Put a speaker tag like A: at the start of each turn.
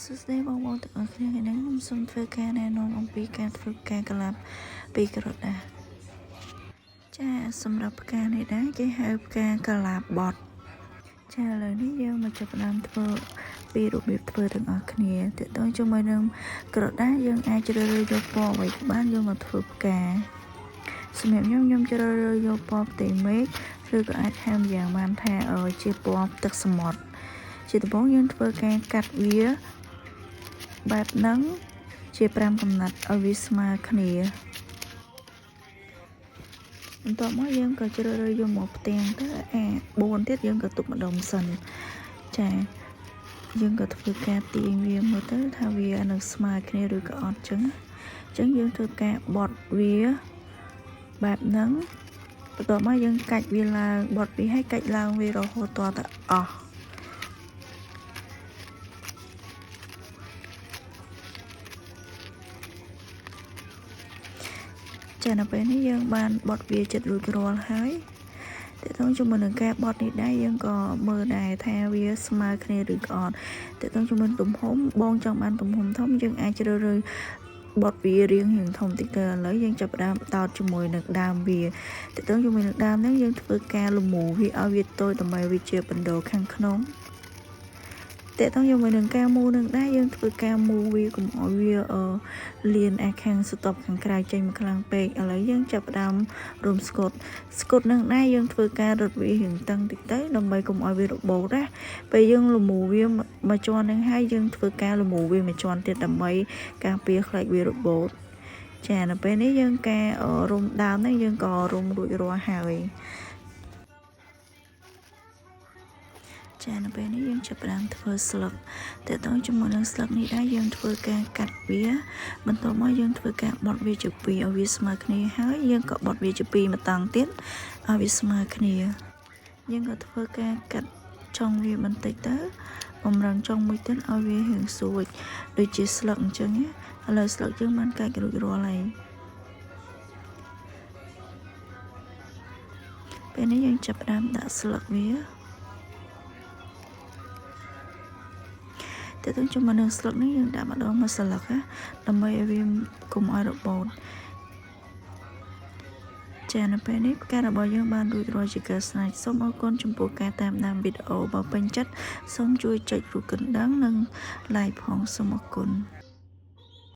A: សួស្តីបងប្អូនទាំងអស់គ្នាថ្ងៃនេះខ្ញុំសូមធ្វើការណែនាំអំពីការធ្វើផ្កាកលាបពីក្រដាសចាសម្រាប់ផ្កានេះដែរគេហៅផ្កាកលាបបត់ចាឥឡូវនេះយើងមកចាប់ផ្ដើមធ្វើពីរបៀបធ្វើទាំងអស់គ្នាទាក់ទងជាមួយនឹងក្រដាសយើងអាចជ្រើសរើសយកពណ៌អ្វីក៏បានយកមកធ្វើផ្កាសម្រាប់ខ្ញុំខ្ញុំជ្រើសរើសយកពណ៌ផ្ទៃមេឃឬក៏អាចហៅម្យ៉ាងបានថាជាពណ៌ទឹកសមុទ្រជាដំបូងយើងធ្វើការកាត់វាបែបហ្នឹងជា5កំណត់ឲ្យវាស្មើគ្នាបន្ទាប់មកយើងក៏ជ្រើសរើសយកមកផ្ទាំងទៅអា4ទៀតយើងក៏ទុកម្ដុំសិនចាយើងក៏ធ្វើការទាញវាមើលទៅថាវានឹងស្មើគ្នាឬក៏អត់ចឹងអញ្ចឹងយើងធ្វើការបត់វាបែបហ្នឹងបន្ទាប់មកយើងកាច់វាឡើងបត់វាឲ្យកាច់ឡើងវារហូតតតែអស់ចានៅពេលនេះយើងបានបត់វាចិត្តរួចរាល់ហើយតើតងជាមួយនឹងការបត់នេះដែរយើងក៏មើលដែរថាវាស្មើគ្នាឬក៏អត់តើតងជាមួយទំហំបងចង់បានទំហំធំយើងអាចជ្រើសរើសបត់វារៀងរៀងធំតិចទៅឥឡូវយើងចាប់ផ្ដើមដោតជាមួយនឹងដើមវាតើតងជាមួយនឹងដើមហ្នឹងយើងធ្វើការលមូវាឲ្យវាតូចដើម្បីវាជាបណ្ដូលខាងក្នុងតើតងជាមួយនឹងការមូនឹងដែរយើងធ្វើការមូវាកុំឲ្យវាលៀនអាខាងស្ទាប់ខាងក្រៅចេញមកខ្លាំងពេកឥឡូវយើងចាប់ផ្ដើមរុំស្កុតស្កុតនឹងដែរយើងធ្វើការរត់វារៀងតឹងតិចទៅដើម្បីកុំឲ្យវារបូតណាពេលយើងលមូវាមួយជាន់នឹងហើយយើងធ្វើការលមូវាមួយជាន់ទៀតដើម្បីការពារខ្លាចវារបូតចានៅពេលនេះយើងការរុំដើមហ្នឹងយើងក៏រុំរួចរាល់ហើយចានៅពេលនេះយើងចាប់ផ្ដើមធ្វើស្លឹកតើតើជាមួយនឹងស្លឹកនេះដែរយើងធ្វើការកាត់វាបន្ទាប់មកយើងធ្វើការបត់វាជាពីរឲ្យវាស្មើគ្នាហើយយើងក៏បត់វាជាពីរម្តងទៀតឲ្យវាស្មើគ្នាយើងក៏ធ្វើការកាត់ចុងវាបន្តិចទៅបំរុងចុងមួយទៀតឲ្យវារៀងស្រួចដូចជាស្លឹកអញ្ចឹងណាឥឡូវស្លឹកយើងបានកាច់រួចរាល់ហើយពេលនេះយើងចាប់ផ្ដើមដាក់ស្លឹកវាតើទៅជាមួយនឹងស្លឹកនេះយើងដាក់ម្ដងមួយស្លឹកណាដើម្បីឲ្យវាកុំឲ្យរបូតចានៅពេលនេះផ្ការបស់យើងបានរួចរាល់ជាការស្រេចសូមអរគុណចំពោះការតាមដានវីដេអូបើពេញចិត្តសូមជួយចុចរូបកណ្ដឹងនិង like ផងសូមអរគុណ។